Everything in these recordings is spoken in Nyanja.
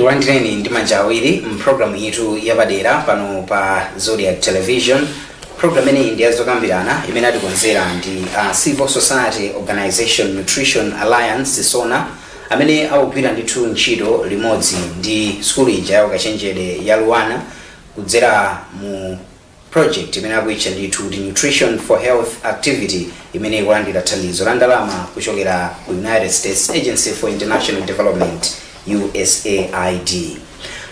Tikulandireni ndi manja awiri mpulogalamu yathu yapadera pano pa Zodiak Television. Program imeneyi ndi yazokambirana imene atikonzera ndi Civil Society Organization Nutrition Alliance, SONA, amene akugwira ndithu ntchito limodzi ndi sukulu ija ya ukachenjede ya LUANAR kudzera mu project imene akuitcha ndithu kuti Nutrition for Health Activity, imene ikulandira thandizo la ndalama kuchokera ku United States Agency for International Development, USAID.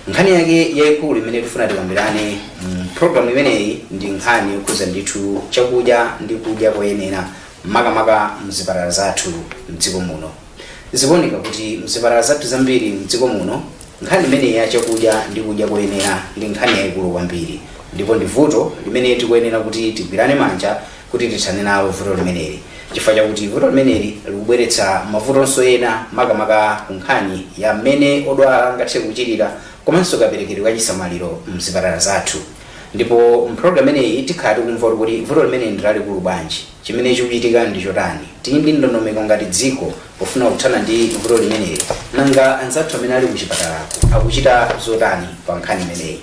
Nkhani yake yayikulu imene tifuna tikambirane mu program imeneyi ndi nkhani yokhuza ndithu chakudya ndi kudya koyenera, makamaka mzipatala zathu mdziko muno. Zikuoneka kuti mzipatala zathu zambiri mdziko muno, nkhani imeneyi ya chakudya ndi kudya koyenera ndi nkhani yayikulu kwambiri, ndipo ndi vuto limene tikuyenera kuti tigwirane manja kuti tithane nalo vuto limeneli, chifukwa chakuti vuto limeneli likubweretsa mavutonso ena, makamaka ku nkhani ya mmene odwala angathe kuchirira komanso kaperekedwe ka chisamaliro mzipatala zathu. Ndipo mpulogalamu imeneyi tikhala tikumva kuti vuto limeneli ndi lalikulu bwanji, chimene chikuchitika ndi chotani, tili ndi ndondomeko ngati dziko pofuna kuthana ndi vuto limeneli, nanga anzathu amene ali kuchipatalako akuchita zotani pa nkhani imeneyi.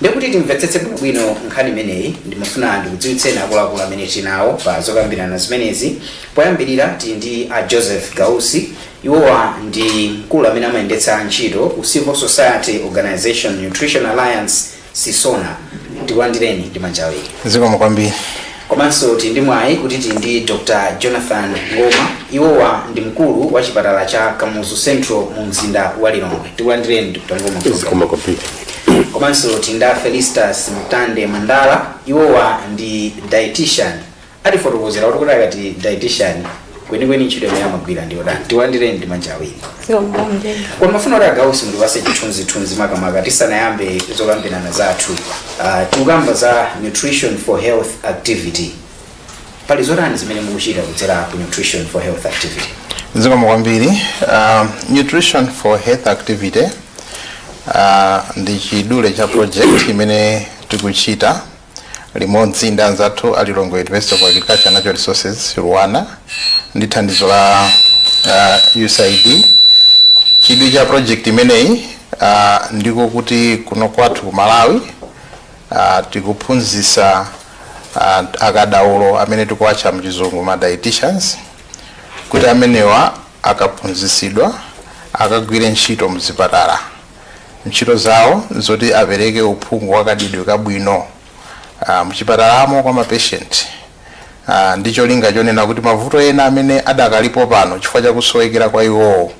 Ndikuti timvetsetse bwinobwino nkhani imeneyi, ndimafuna ndikudziwitseni akuluakulu amene tinawo pa zokambirana zimenezi. Poyambirira tili ndi a Joseph Gausi. Iwowa ndi mkulu amene amayendetsa ntchito ku Civil Society Organization Nutrition Alliance, CISONA. Tikulandireni ndi manja awiri. Zikomo kwambiri. Komanso tili ndi mwayi kuti tili ndi Dr Jonathan Ngoma. Iwowa ndi mkulu wa chipatala cha Kamuzu Central mu mzinda wa Lilongwe. Tikulandireni, Dr Ngoma. Zikomo kwambiri. Komanso tili ndi Felistas Mtande Mandala. Iwowa ndi dietitian. Atifotokozera kuti akati dietitian, kwenikweni ntchito imene amagwira ndi yotani. Tikulandireni ndi manja awiri. Koma mafuna kuti agausi mutipase chithunzithunzi, makamaka tisanayambe zokambirana zathu. Tikukamba za Nutrition for Health Activity. Pali zotani zimene mukuchita kudzera ku Nutrition for Health Activity? Zikomo kwambiri. Nutrition for Health Activity ndi chidule cha project imene tikuchita limodzi ndi anzathu a Lilongwe University of Agriculture and Natural Resources, LUANAR, ndi thandizo la USAID. Chidwi cha project imeneyi ndiko kuti kuno kwathu ku Malawi tikuphunzitsa akadaulo amene tikuwatcha mchizungu ma dietitians, kuti amenewa akaphunzitsidwa akagwire ntchito mzipatala. Ntchito zawo zoti apereke uphungu wakadyedwe kabwino mchipatalamo kwa mapatient, ndi cholinga chonena kuti mavuto ena amene adakalipo pano chifukwa chakusowekera kwa iwowo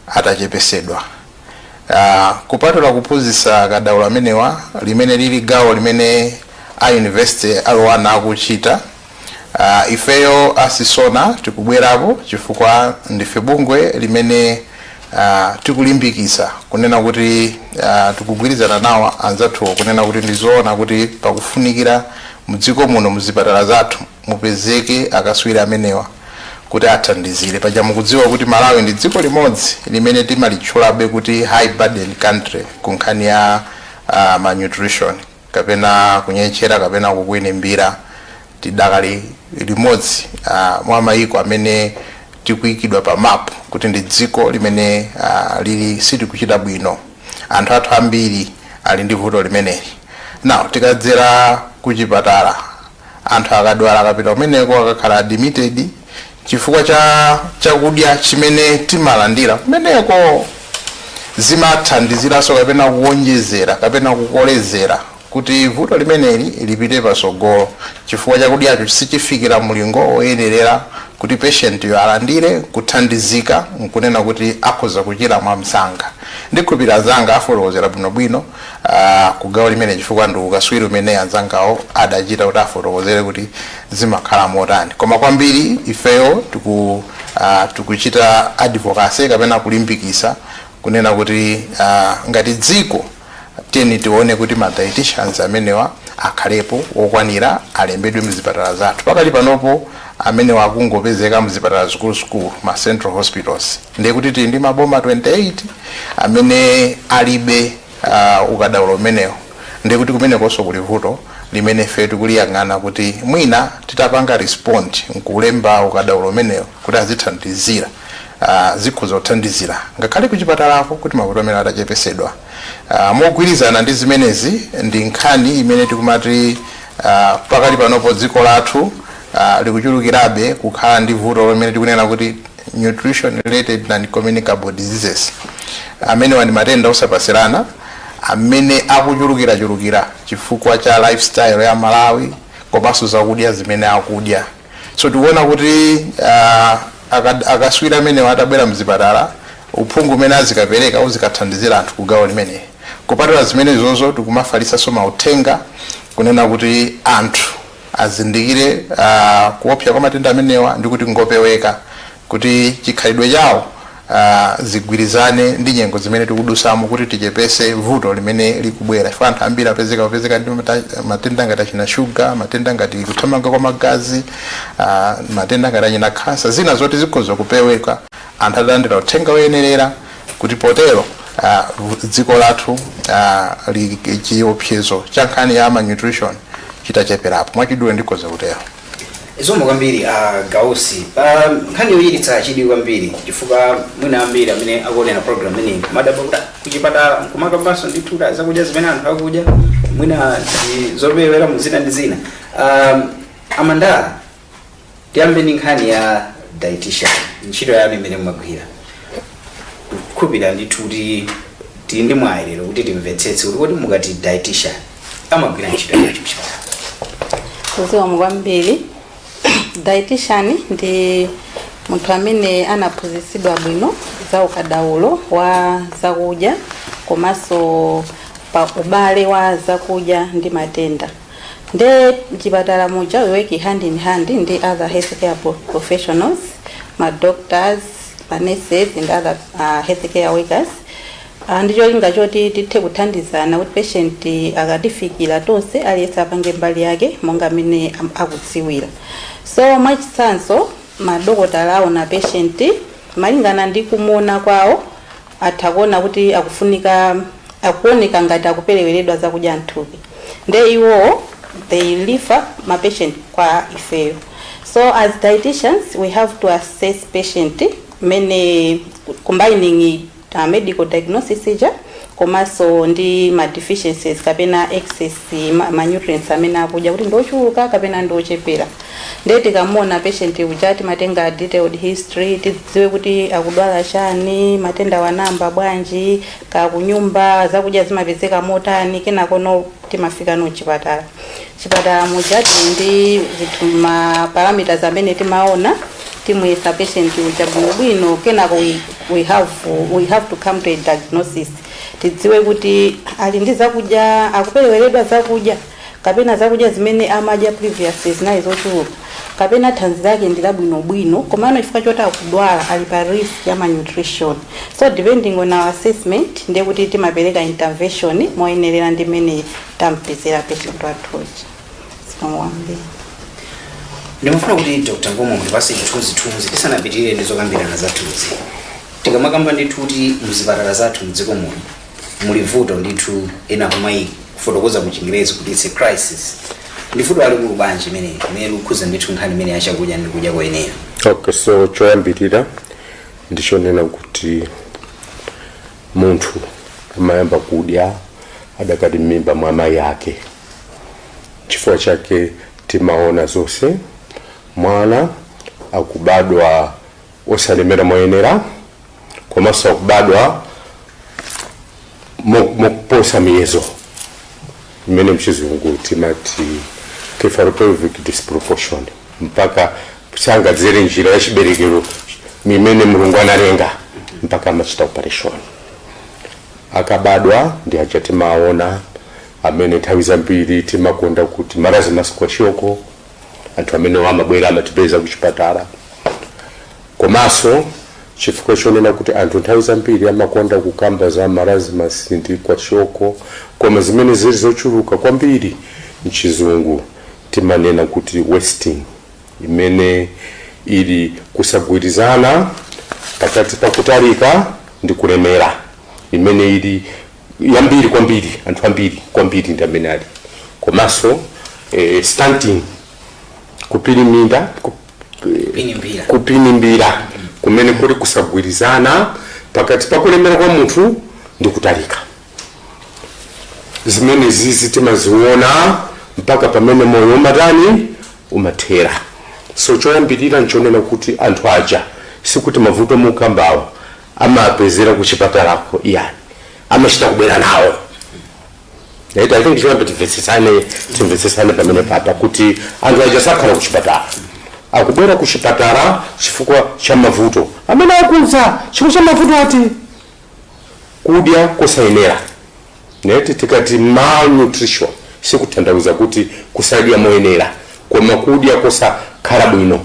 atachepesedwa. Kupatula kuphunzitsa akadaulo amenewa, limene lili gawo limene a university a LUANAR akuchita, ifeyo a CISONA tikubwerapo chifukwa ndife bungwe limene tikulimbikitsa kunena kuti tikugwirizana nawo anzathuwo kunena kuti ndizoona kuti pakufunikira mdziko muno muzipatala zathu mupezeke akaswiri amenewa kuti athandizire. Paja mukudziwa kuti Malawi ndi dziko limodzi limene timalitchulabe kuti high burden country ku nkhani ya malnutrition kapena kunyentchera kapena kukwinimbira. Tidakali limodzi mwa mayiko amene tikuyikidwa pa map kuti ndi dziko limene lili sitikuchita bwino, anthu athu ambiri ali ndi vuto limeneli. Now tikadzera kuchipatala, anthu akadwala akapita kumeneko akakhala admitted chifukwa cha chakudya chimene timalandira kumeneko, zimathandiziranso kapena kuwonjezera kapena kukolezera kuti vuto limeneli lipite pasogolo, chifukwa chakudyacho sichifikira mlingo woyenerera kuti patient yo alandire kuthandizika nkunena kuti akhoza kuchira mwamsanga. Ndikhulupirira anzanga afotokozera bwinobwino kugawo limene, chifukwa ndi ukaswiri umene anzangawo adachita kuti afotokozere kuti zimakhala motani. Koma kwambiri ifeyo tikuchita advocacy kapena kulimbikisa kunena kuti ngati dziko tiyeni tione kuti ma dietitians amenewa akhalepo wokwanira, alembedwe mzipatala zathu. Pakali panopo amenewa akungopezeka mzipatala zikuluzikulu, ma central hospitals. Ndiye kuti tili ndi maboma 28 amene alibe ukadaulo umenewo. Ndiye kuti kumenekonso kuli vuto limene ife tikuliyang'ana kuti mwina titapanga respond nkulemba ukadaulo umenewo kuti azithandizira. Zikhoza kuthandizira ngakhale kuchipatalako kuti mavuto amene atachepesedwa. Mogwirizana ndi zimenezi ndi nkhani imene tikumati pakali panopo dziko lathu likuchulukirabe kukhala ndi vuto limene tikunena kuti nutrition related non communicable diseases. Amenewa ndi matenda osapasirana amene akuchulukirachulukira chifukwa cha lifestyle ya Malawi komanso zakudya zimene akudya. So tikuona kuti akaswiri amenewa atabwera mzipatala, uphungu umene azikapereka uzikathandizira anthu ku gawo limene. Kupatula zimenezozo, tikumafalitsanso mauthenga kunena kuti anthu azindikire kuopsa kwa matenda amenewa ndi kuti ngopeweka, kuti chikhalidwe chawo zigwirizane ndi nyengo zimene tikudusamo, kuti tichepese vuto limene likubwera, chifukwa anthu ambiri apezeka apezeka ndi matenda ngati achina shuga, matenda ngati kuthamanga kwa magazi, matenda ngati achina khansa, zina zoti zikhoza kupeweka anthu atalandira uthenga woyenerera, kuti potero dziko lathu chiopsezo cha nkhani ya malnutrition chitacheperapo. Mwachidule ndikhoza kutero. Zikomo kwambiri, Gausi. Nkhani yochititsa chidwi kwambiri, chifukwa mwina ambiri amene akuonera program imeneyi madabwa kuti kuchipatala nkumakambanso ndithu kuti zakudya zimene anthu akudya mwina ndi zopewera mu zina ndi zina. Amandala, tiyambe ndi nkhani ya dietitian, ntchito yanu imene mumagwira. Kukhulupirira ndithu kuti tili ndi mwayi lero kuti timvetsetse kuti kodi mukati dietitian amagwira ntchito yanji kuchipatala? Zikomo kwambiri. Dietitian ndi munthu amene anaphunzitsidwa bwino za ukadaulo wa zakudya komanso pa ubale wa zakudya ndi matenda. Nde mchipatala muja we work hand in hand ndi other healthcare professionals, ma doctors, ma nurses and other healthcare workers, ndi cholinga choti tithe kuthandizana kuti patient akatifikira tonse, aliyense apange mbali yake monga amene akudziwira. So mwachitsanzo, madokotala aona patient, malingana ndi kumuona kwawo atha kuona kuti akufunika, akuoneka ngati akupereweredwa zakudya mthupi, nde iwowo they refer ma patient kwa ifeyo. So as dietitians we have to assess patient mene combining medical diagnosis ija komanso ndi ma deficiencies kapena excess ma nutrients amene akudya, kuti ndochuluka kapena ndochepera. Ndiye tikamuona patient uja timatenga detailed history, tidziwe kuti akudwala chani, matenda wanamba bwanji, kakunyumba zakudya zimapezeka motani. Kenakono timafika no chipatala. Chipatala muja tili ndi zinthu, ma parameters amene timaona. Timuyesa patient uja bwinobwino, kenako we have to come to a diagnosis, tidziwe kuti ali ndi zakudya, akupereweredwa zakudya, kapena zakudya zimene amadya previously zinali zochuluka, kapena thanzi lake ndi labwinobwino komano chifukwa choti akudwala ali pa risk ya malnutrition. So depending on our assessment, ndiye kuti timapereka intervention moyenerera ndi mmene tampezera patient wathuja. Zikomo kwambiri. Ndimafuna kuti Dr Ngomo mutipase chithunzithunzi tisanapitirire ndi zokambirana zathuzi. Tikamakamba ndithu kuti muzipatala zathu mdziko muno muli vuto ndithu, ena kumayi kufotokoza mu Chingerezi kuti it's a crisis, ndi vuto lalikulu bwanji imene likukhuza ndithu nkhani imene yachakudya ndi kudya koyenera? Okay, so choyambirira ndichonena kuti munthu amayamba kudya adakali m'mimba mwa amayi ake. Chifukwa chake timaona zonse, mwana akubadwa osalemera moyenera komanso akubadwa mokuposa miyezo, imene mchizungu timati cephalopelvic disproportion, mpaka sangadzere njira ya chiberekero imene Mulungu analenga, mpaka amachita operation. Akabadwa ndi aja timaona amene nthawi zambiri timakonda kuti marasmus, kwashiorkor. Anthu amene amabwera amatipeza kuchipatala, komanso chifukwa chonena kuti anthu nthawi zambiri amakonda kukamba za marasmus ndi kwashiorkor, koma zimene zili zochuluka kwambiri mchizungu timanena kuti wasting, imene ili kusagwirizana pakati pa kutalika ndi kulemera, imene ili yambiri kwambiri, anthu ambiri kwambiri ndi amene ali. Komanso stunting, kupinimbira. Kupinimbira. Kupinimbira. Kumene kuli kusagwirizana pakati pa kulemera kwa munthu ndi kutalika. Zimene zizi timaziona mpaka pamene moyo umatani, umathera. So choyambirira nchonena kuti anthu aja sikuti mavuto mukambawo amapezera kuchipatalako iyani, amachita kubwera nawo. Right, I think choyamba timvetsesane pamene papa kuti anthu aja sakhala kuchipatala, akubwera kuchipatala chifukwa cha mavuto amene akudza chifukwa cha mavuto ati kudya kosayenera. Neti tikati malnutrition sikutanthauza kuti kusadya moyenera, koma kudya kosakhala bwino.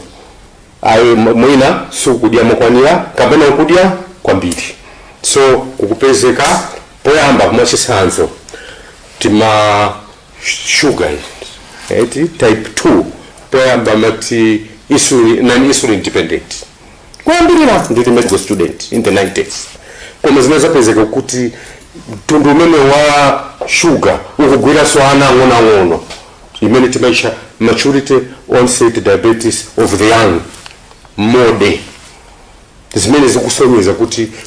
Ayi, mwina sikudya mokwanira kapena kudya kwambiri. So kukupezeka poyamba, mwachitsanzo, tima sugar eti type 2, poyamba mati insulin, non insulin dependent. Kuyambirira ndili medical student in the 90s, koma zimene zapezeka kuti mtundu umene wa sugar ukugwiranso ana ang'onoang'ono, imene timaitcha maturity onset diabetes of the young, MODY, zimene zikusonyeza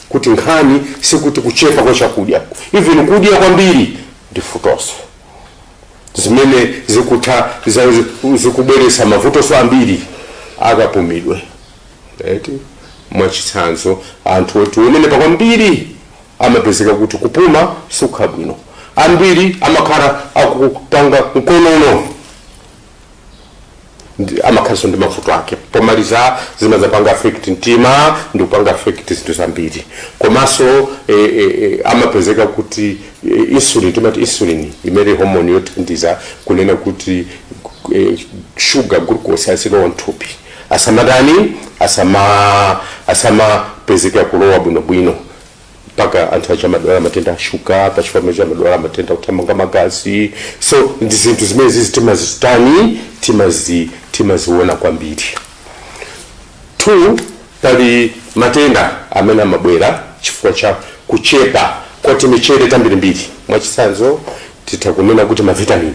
kuti nkhani sikuti kuchepa kwa chakudya, even kudya kwambiri ndi vutonso, zimene zikutha zikubweretsa mavutonso ambiri akapumidwe. Right? Mwachitsanzo, anthu oti onenepa kwambiri amapezeka kuti kupuma sikukhala bwino, ambiri amakhala akupanga mkonono, amakhalanso ndi mavuto ake. Pomaliza zimadzapanga affect mtima ndi kupanga affect zinthu zambiri. Komanso amapezeka kuti insulin, timati insulin imene hormone yothandiza kunena kuti sugar, glucose azilowa mthupi, asamatani, asamapezeka kulowa bwinobwino, mpaka anthu acha amadwala matenda a shuga, pachifukwa cha amadwala matenda kuthamanga magazi. So ndi zinthu zimene zizi timazitani, timaziona kwambiri. Two, pali matenda amene amabwera chifukwa cha kuchepa kwa timichere tambirimbiri. Mwachitsanzo, titha kunena kuti mavitamini.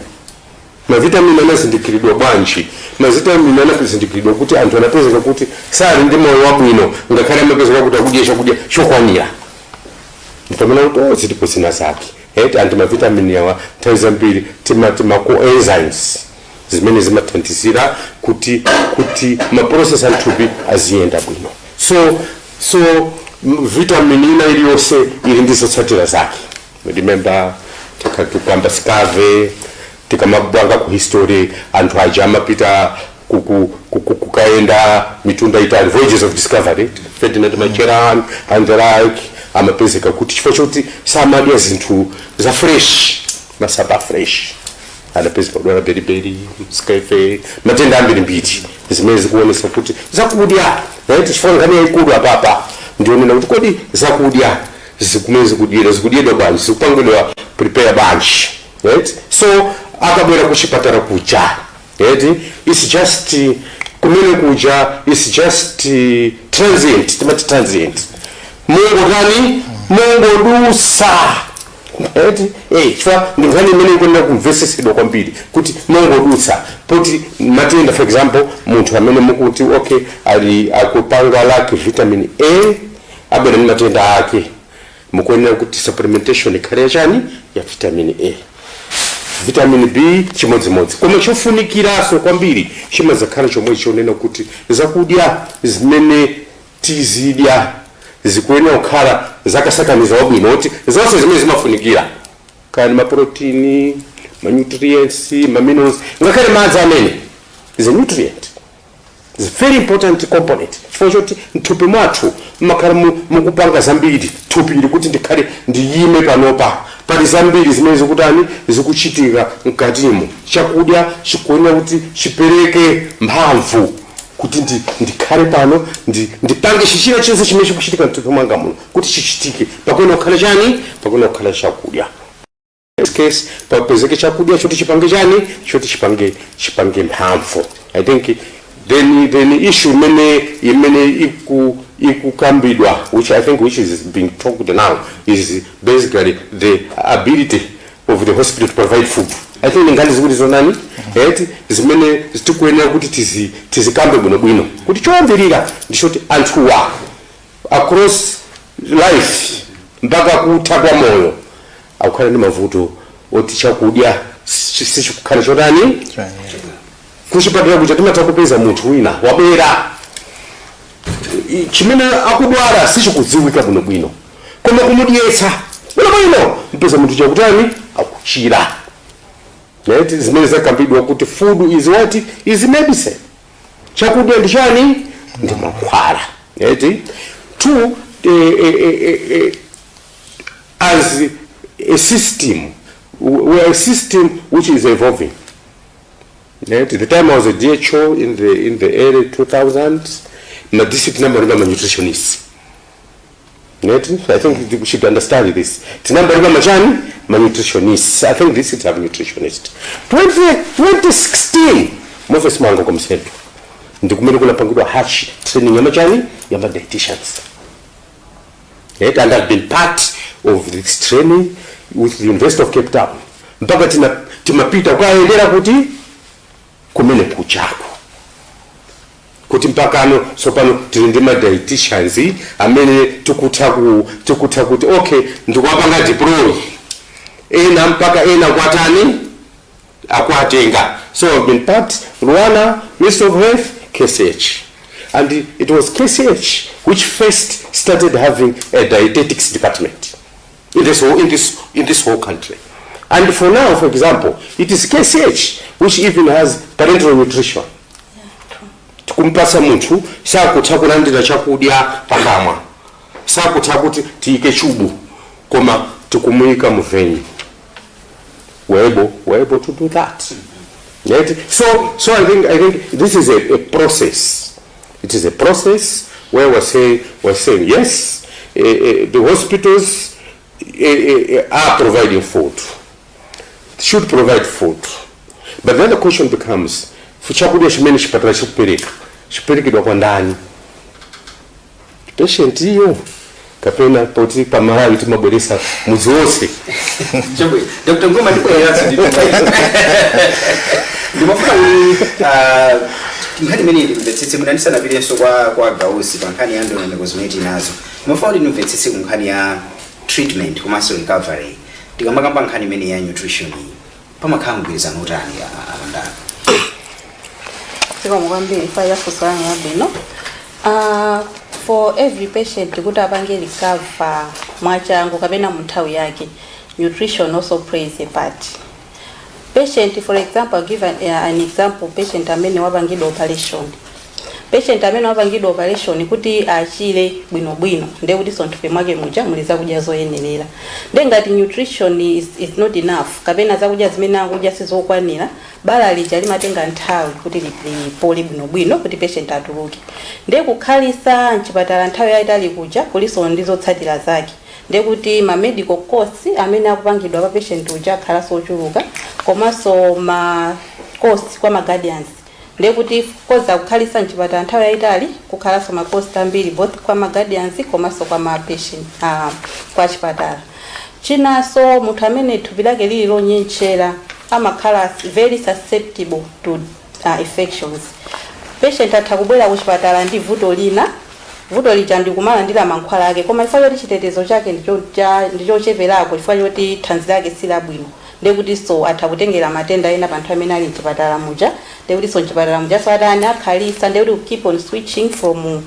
Mavitamini anazindikiridwa bwanji? Mavitamini anazindikiridwa kuti anthu anapezeka kuti sali ndi moyo wabwino ngakhale amapezeka kuti akudya chakudya chokwanira. Pamene kuti, oh, zilipo zina zake eti anti mavitamini awa nthawi zambiri timati ma coenzymes zimene zimathandizira kuti maprocess anthupi aziyenda bwino. So vitamin ina iliyonse ili ndi zotsatira zake. Remember, tikakamba scurvy, tikamabwanga ku history, anthu aja amapita kukayenda mitunda itali, voyages of discovery, Ferdinand Magellan and the like, amapezeka kuti chifukwa choti samadya zinthu za fresh, masamba fresh, anapezeka kudwala beriberi, scurvy, matenda ambirimbiri, zimene zikuonesa kuti zakudya, right? Chifukwa nkhani yayikulu apapa ndionena kuti kodi zakudya zikumene zikudyedwa zikudyedwa bwanji, zikupangidwa prepare bwanji, right? So akabwera kuchipatala kuja, right, it's just kumene kuja it's just transient, timati transient, mungotani, mungodusa, right? Chifukwa ndi nkhani imene ikuyenera kumvesesedwa kwambiri kuti mungodutsa poti matenda. For example, munthu amene mukuti okay, ali akupanga lack vitamin A, abwera ndi matenda ake, mukuyenera kuti supplementation ikhale yachani? Ya vitamin A. Vitamin B chimodzimodzi. Koma chofunikiranso kwambiri chimadzakhala chomwe chonena kuti zakudya zimene tizidya zikuyenera kukhala zakasakaniza wabwino, kuti zonse zimene zimafunikira, kaya ni maprotini, manutrients, maminerals, ngakhale madzi amene is a nutrient, is a very important component, chifukwa choti mthupi mwathu mmakhala mukupanga zambiri. Thupi ili kuti ndikhale ndiyime panopa, pali zambiri zimene zikutani, zikuchitika mkatimo. Chakudya chikuyenera kuti chipereke mphamvu kuti ndikhale pano, ndipange chichira chonse chimene chikuchitika mthupi mwanga muno kuti chichitike, pakuyenera kukhala chani? Pakuyenera kukhala chakudya. In this case, papezeke chakudya choti chipange chani? Choti chipange mphamvu. I think then issue imene ikukambidwa, which I think which is being talked now, is basically the ability of the hospital to provide food. I think nkhani zikuti zonani, right, zimene tikuyenera kuti tizikambe bwinobwino, kuti choyambirira ndichoti anthuwa Across life mpaka kutha kwa moyo akukhala ndi mavuto oti chakudya sichikukhala chotani. Kuchipatala kuja timatha kupeza munthu wina wabwera, chimene akudwala sichikudziwika bwinobwino, koma kumudyetsa bwinobwino mpeza munthu chakutani, akuchira. Right? Zimene zakambidwa kuti food is what? Is medicine. Chakudya ndi chani? Ndi mankhwala. Right? Two, as a system, we are a system which is evolving. Right? The time I was a DHO in the early 2000s, na district tinambalika ma nutritionists. Right? I think we should understand this. Tinambalika machani? Ma nutritionists. I think this is have nutritionist. 20, 2016 mu office mwanga komsento ndikumene kunapangidwa hatch training yamachani, yama dietitians. Right? And I've been part of this training with the University of Cape Town. Mpaka tina timapita kukayendera kuti kumene kuchako kuti mpakano sopano tili ndi ma dietitians amene tikutha kuti okay, ndikuwapanga deploy ena mpaka ena kwatani, akwatenga. So I've been part, LUANAR, Ministry of Health, KCH, and it was KCH which first started having a dietetics department in this whole country. And for now, for example, it is KCH which even has parenteral nutrition. Kumpasa munthu sakutha kulandira chakudya pakamwa, sakutha kuti tiyike tube, koma tikumuyika mu vein. We're able to do that, right? So I think this is a process. It is a process where we're saying yes, the hospitals are providing food, should provide food, but then the question becomes, chakudya chimene chipatala chikupereka chiperekedwa kwa ndani? Patient iyo kapena poti pamalawi timabweresa mudzi wonse? Chabwino, Dr Ngoma, ndibwereranso. Ndimafuna kuti nkhani imene ndimvetsetse mwina ndisanapirenso kwa Gausi pa nkhani ya ndondomeko zimene tinazo. Ndimafuna kuti ndimvetsetse ku nkhani ya treatment komanso recovery. Tikamakamba nkhani imene ya nutrition iyi, pamakhala mgwirizano utani, amandala? Zikomo kwambiri fa yafunso lanu labwino. For every patient kuti apange recover mwachangu kapena mu nthawi yake, nutrition also plays a part. Patient, for example, I'll give an example, patient amene wapangidwa operation. Patient amene wapangidwa operation, kuti achire bwinobwino, ndiye kuti mthupi mwake muja muli zakudya zoyenerera. Ndiye ngati nutrition is not enough kapena zakudya zimene akudya sizokwanira, bala lija limatenga nthawi kuti lipole bwinobwino kuti patient atuluke. Ndiye kukhalisa mchipatala nthawi yayitali kuja kuliso ndi zotsatira zake. Ndiye kuti ma medical costs amene akupangidwa pa patient uja akhalanso ochuluka, komanso ma costs kwa ma guardians. Ndiye kuti koza kukhalisa mchipatala nthawi yayitali kukhalanso ma cost ambiri, both kwa ma guardians komanso kwa ma patient, kwa chipatala. Chinanso, munthu amene thupi lake lili lonyentchera amakhala very susceptible to infections. Patient atha kubwera kuchipatala ndi vuto lina, vuto lija ndikumalandira mankhwala ake, koma chifukwa choti chitetezo chake ndichocheperako, chifukwa choti thanzi lake silabwino, ndekuti so atha kutengera matenda ena pa anthu amene ali mchipatala muja. Ndekuti so mchipatala muja so atani, akhalisa. Ndekuti keep on switching from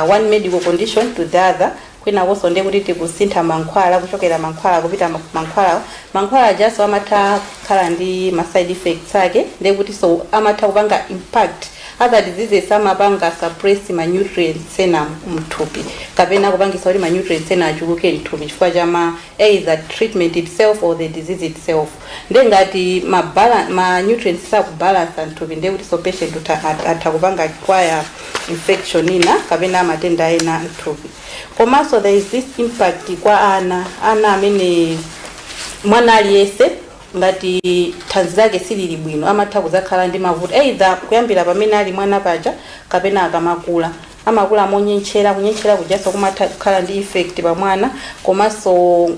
one medical condition to the other. Kwinakonso ndekuti tikusintha mankhwala, kuchokera mankhwala kupita mankhwala. Mankhwala ajaso amatha kukhala ndi ma side effects ake. Ndekuti so amatha kupanga impact other diseases, amapanga suppress ma nutrients ena mthupi kapena kupangisa kuti ma nutrients ena achuluke mthupi chifukwa cha ma either treatment itself or the disease itself. Ndiye ngati ma nutrients sakubalansa mthupi, ndiye kuti so patient atha kupanga acquire infection ina kapena matenda ena mthupi. Komanso there is this impact kwa ana. Ana amene, mwana aliyense ngati thanzi lake silili bwino amatha kuzakhala ndi mavuto, either kuyambira pamene ali mwana paja kapena akamakula, amakula monyentchera. Kunyentchera kujaso kumatha kukhala ndi effect pa mwana. Komanso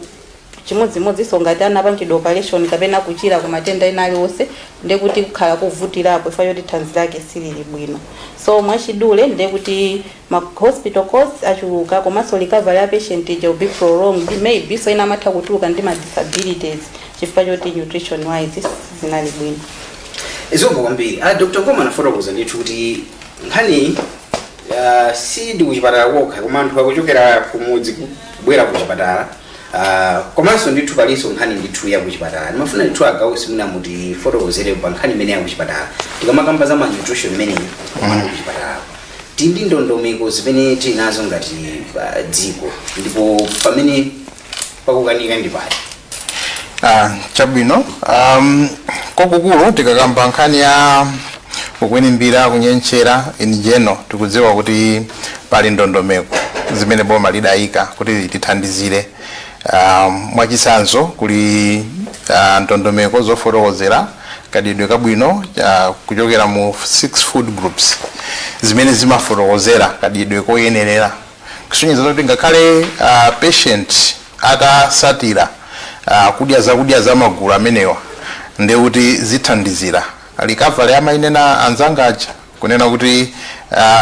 Chimodzimodzinso ngati anapangidwa operation kapena kuchira ku matenda ena aliwonse, ndekuti kukhala kuvutirapo chifukwa choti thanzi lake silili bwino. So mwachidule, ndekuti ma hospital costs achuluka, komanso recovery ya patient ija will be prolonged. Maybe so ina amatha kutuluka ndi ma disabilities chifukwa choti nutrition wise zinali bwino. Zikomo kwambiri. Dr Ngoma anafotokoza ndithu kuti nkhani si ndi kuchipatala kokha, koma anthu akuchokera kumudzi kubwera kuchipatala, komanso ndithu palinso nkhani ndithu ya kuchipatala. Ndimafuna ndithu agausi mwina mutifotokozere pa nkhani imene ya kuchipatala. Tikamakamba za malnutrition imeneyi, komano kuchipatala tili ndi ndondomeko zimene tili nazo ngati dziko, ndipo pamene pakukanika ndi pali? Chabwino. Kwakukulu tikakamba nkhani ya kukwinimbira, kunyentchera in general, tikudziwa kuti pali ndondomeko zimene boma lidayika kuti tithandizire. Mwachitsanzo kuli ndondomeko zofotokozera kadyedwe kabwino kuchokera mu six food groups zimene zimafotokozera kadyedwe koyenerera, kusonyeza kuti ngakhale patient atasatira kudya zakudya za magulu amenewa, ndekuti zithandizira recovery amayinena anzanga aja, kunena kuti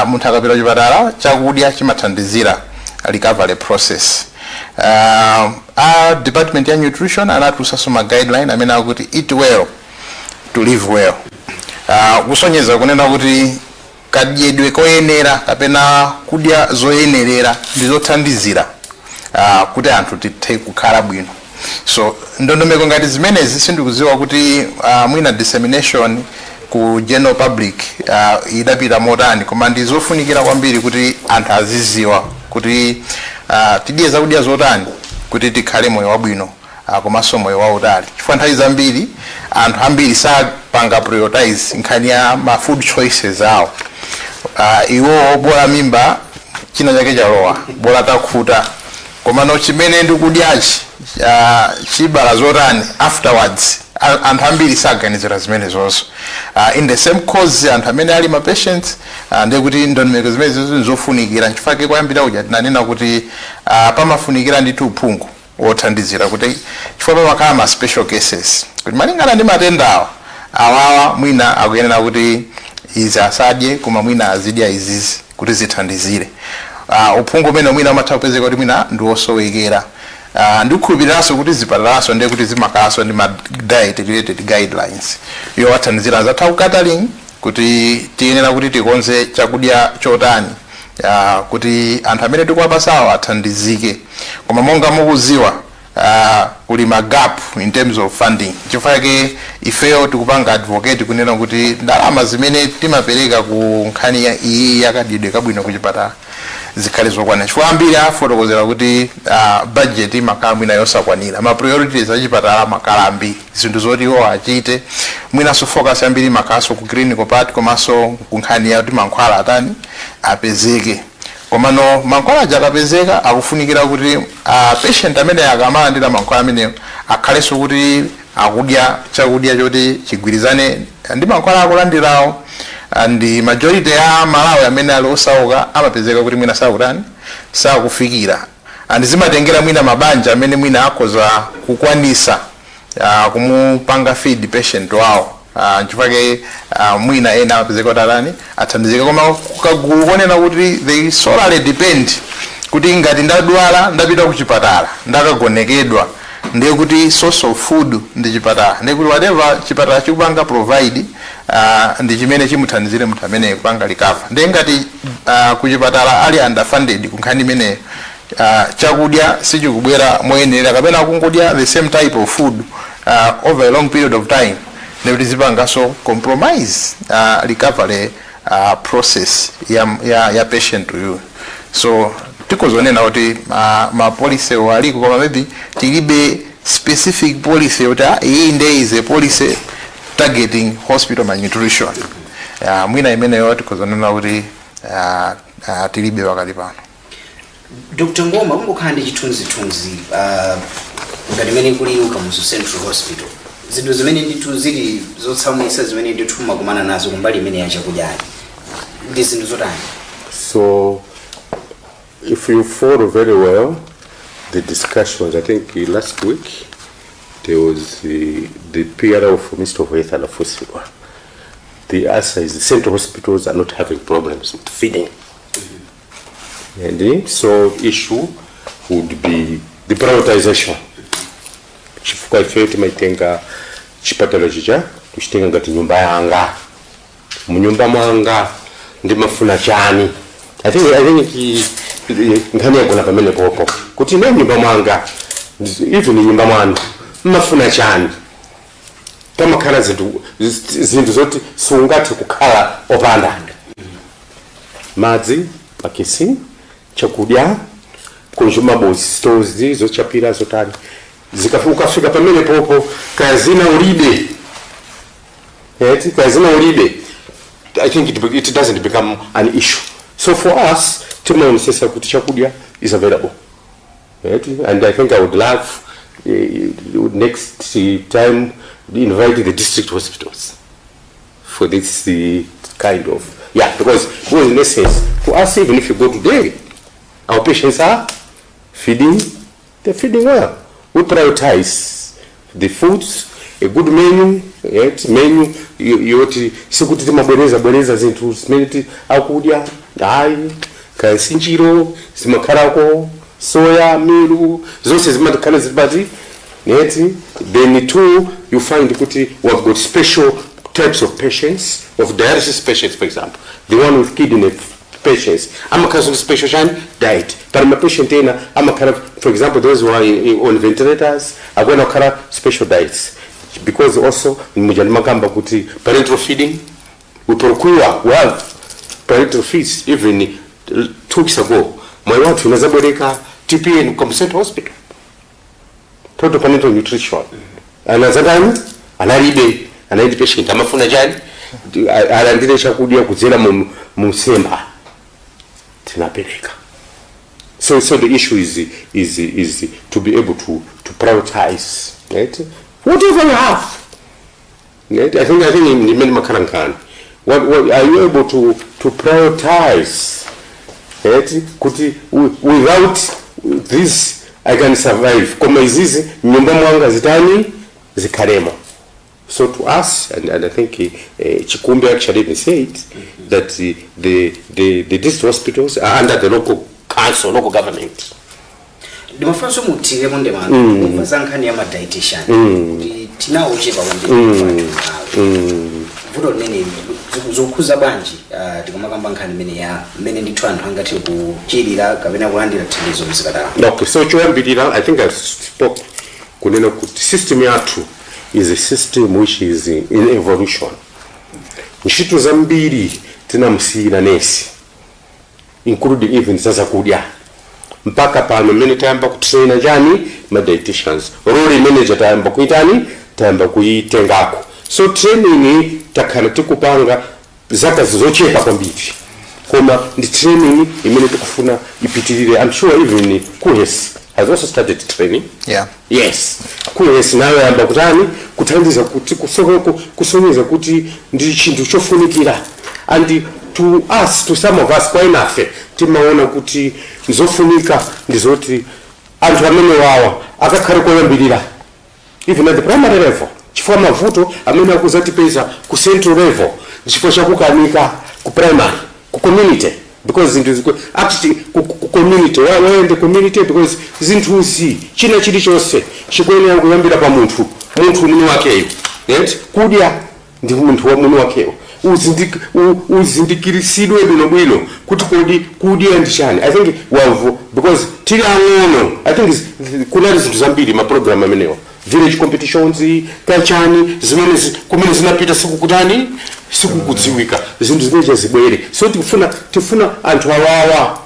munthu akapita kuchipatala, chakudya chimathandizira recovery process. A department ya nutrition anatulusanso ma guideline amene akuti "Eat well to live well", kusonyeza kunena kuti kadyedwe koyenera kapena kudya zoyenerera ndi zothandizira kuti anthu tithe kukhala bwino. So ndondomeko ngati zimenezi, sindikudziwa kuti mwina dissemination ku general public idapita motani, koma ndi zofunikira kwambiri kuti anthu aziziwa kuti tidye zakudya zotani kuti tikhale moyo wabwino komanso moyo wautali, chifukwa nthawi zambiri anthu ambiri sapanga prioritize nkhani ya ma food choices awo. Iwowo bola mimba china chake chalowa, bola takhuta, komano chimene ndikudyachi chibala zotani afterwards, anthu ambiri saganizira zimenezonso. In the same cause, anthu amene ali ma patients, ndiye kuti ndondomeko zimene zofunikira. Nchifukwa kuyambira uja tinanena kuti pamafunikira ndithu uphungu wothandizira, kuti chifukwa pamakhala ma special cases kuti malingana ndi matendawa awawa, mwina akuyenera kuti izi asadye, koma mwina azidya izizi kuti zithandizire. Uphungu umene mwina umatha kupezeka kuti mwina ndi wosowekera. Ndikukhulupiriranso kuti zipatalaso ndiye kuti zimakhalanso ndi ma diet related guidelines yowathandizira zatha ku catering kuti tiyenera kuti tikonze chakudya chotani kuti anthu amene tikuwapasawo athandizike. Koma monga mukuziwa, kuli ma gap in terms of funding, chifukwa chake ifeyo tikupanga advocate kunena kuti ndalama zimene timapereka ku nkhani ya iyi yakadyedwe kabwino kuchipatala zikhale zokwana, chifukwa ambiri afotokozera kuti budget imakhala mwina yosakwanira, ma priorities achipatala amakhala ambiri, zinthu zoti iwo achite, mwinanso focus ambiri imakhalanso ku clinical part komanso ku nkhani ya kuti mankhwala atani, apezeke. Komano mankhwala aja akapezeka, akufunikira kuti patient amene akamalandira mankhwala amenewo akhalenso kuti akudya chakudya choti chigwirizane ndi mankhwala akulandirawo. And majority ya Malawi amene ali osauka amapezeka kuti mwina sakutani, sakufikira, and zimatengera mwina mabanja amene mwina akhoza kukwanisa kumupanga feed patient wawo. Nchifukwa mwina ena amapezeka kuti atani, athandizike, koma kagulu konena kuti they solely depend kuti ngati ndadwala, ndapita kuchipatala, ndakagonekedwa, ndiye kuti source of food ndi chipatala, ndiye kuti whatever chipatala chikupanga provide ndi chimene chimuthandizire munthu amene kupanga recover. Ndiye ngati kuchipatala ali underfunded ku nkhani imeneyo, chakudya sichikubwera moyenera kapena kungodya the same type of food over a long period of time, ndikuti zipanganso compromise recovery process ya patient uyu. So tikozonena kuti ma policy aliko, koma maybe tilibe specific policy yoti iyi nde is a policy targeting hospital malnutrition. Mwina imeneyo tikozonena kuti tilibe pakati pano. Dr Ngoma, kungokhala ndi chithunzithunzi ngati imene kuli Kamuzu Central Hospital, zinthu zimene ndithu zili zotsamwitsa zimene ndithu mumakumana nazo kumbali imene ya chakudyayi ndi zinthu zotani? So, if you follow very well, The discussions, I think last week there was the PRO for Minister of Health anafunsidwa. The answer is the central hospitals are not having problems with feeding. And so issue would be the prioritization, chifukwa ife timaitenga chipatala chicha kuchitenga ngati nyumba yanga. Munyumba mwanga ndimafuna chani? I think nkhani yagona pamene popo, kuti ine nyumba mwanga, even nyumba mwanu mmafuna chani? Pamakhala zinthu zoti sungathe kukhala opanda madzi, makesi, chakudya, consumables, stores zochapira, zotani. Ukafika pamene popo, kaya zina ulibe eti, kaya zina ulibe, I think it doesn't become an issue. So for us timaonesesa kuti chakudya is available, right? And I think I would love next time invite the district hospitals for this kind of, yeah, because in essence, to us, even if you go today, our patients are feeding, they're feeding well. We prioritize the foods, a good menu, right? Menu yoti sikuti timabwereza bwereza zinthu zimene akudya, hayi. Kaya sinjiro zimakhalako, soya, milu, zonse zimakhala zilipati neti. Then two, you find kuti we've got special types of patients, of dialysis patients, for example, the one with kidney patients amakhala ndi special chani, diet. Pali ma patient ena amakhala, for example, those who are on ventilators akuena kukhala special diets, because also muja ndimakamba kuti parenteral feeding, we procure, we have parenteral feeds. Even 2 weeks ago mwayi wathu inazabwereka TPN from Central Hospital, total parenteral nutrition. Anazatani? Analibe, analibe. Patient amafuna chani? Alandire chakudya kudzera mu msemba, tinapereka. So the issue is to be able to prioritize, right, whatever you have, right? I think in many makhala, what are you able to prioritize, right? Kuti without this I can survive, koma izizi nyumba mwanga zitani? Zikhalemo. So to us, and I think Chikumbi actually even said that the district hospitals are under the local council, local government. Ndimafunanso muthiremo ndemanga kumva za nkhani ya ma dietitian, kuti tinawo ochepa kwambiri kwathu. Vuto limene zikukhuza bwanji tikamakamba nkhani imene ya mmene ndithu anthu angathe kuchirira kapena kulandira thandizo mzipatala? Okay, so choyambirira, I think I spoke kunena kuti system yathu is a system which is in evolution. Ntchito zambiri tinamsiyira nesi, including even zazakudya, mpaka pano mmene tayamba kutraina chani, ma dietitians. Role manager tayamba kuitani, tayamba kuitengako. So training takhala tikupanga zaka zochepa kwambiri, koma ndi training imene tikufuna ipitirire. I'm sure even KUHeS has also started training. Yeah. Yes, KUHeS nayo yamba kutani, kuthandiza kuti kusonyeza kuti ndi chinthu chofunikira. And to us, to some of us, kwa inafe timaona kuti nzofunika ndizoti anthu amene wawa akakhale koyambirira, even at the primary level, chifukwa mavuto amene akuzatipeza ku central level chifukwa chakukanika ku primary, ku community, because zinthu actually ku community, why the community? Because zinthuzi, china chilichonse chikuyenera kuyambira pa munthu, munthu mwini wakeyo, right? Kudya ndi munthu wa mwini wakeyo. Uzindikiritsidwe bwinobwino kuti kodi kudya ndi chani. I think wamvu, because tili ang'ono, I think kunali zinthu zambiri, ma program amenewa, village competitions, kachani, zimene kumene zinapita sikukutani, sikukudziwika. Zinthu zimene zibwere. So tifuna anthu awawa